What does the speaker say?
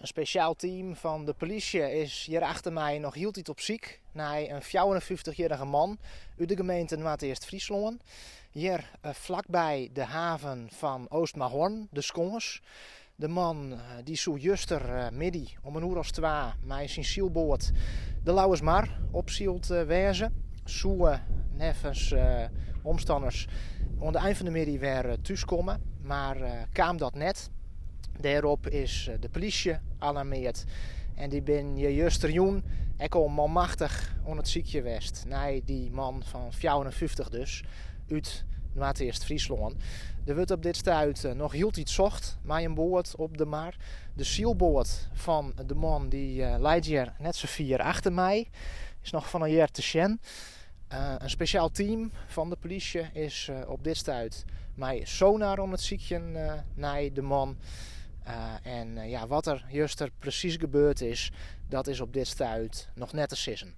In spesjaal team fan de polysje is hjir achter my noch hieltyd op syk nei in 54-jierrige man út de gemeente Noardeast-Fryslân. Hjir flakby de haven fan Oostmahorn, de Skâns. De man dy soe justermiddei om in oer as twa mei syn sylboat de Lauwersmar opsyld wêze. Soe neffens omstanners oan de ein fan de middei wer thúskomme, mar kaam dat net. Dêrop is de polysje alarmeard en dy binne hjir justerjûn ek al manmachtich oan it sykjen west nei dy man fan 54 dus út Noardeast-Fryslân. Der wurdt op dit stuit noch hieltyd socht mei in boat op de mar. De sylboat fan de man dy leit hjir net sa fier achter my, is noch fan hjir te sjen. In spesjaal team fan de polysje is op dit stuit mei sonar oan it sykjen nei de man. En ja, wat der juster presys gebeurd is, dat is op dit stuit noch net te sizzen.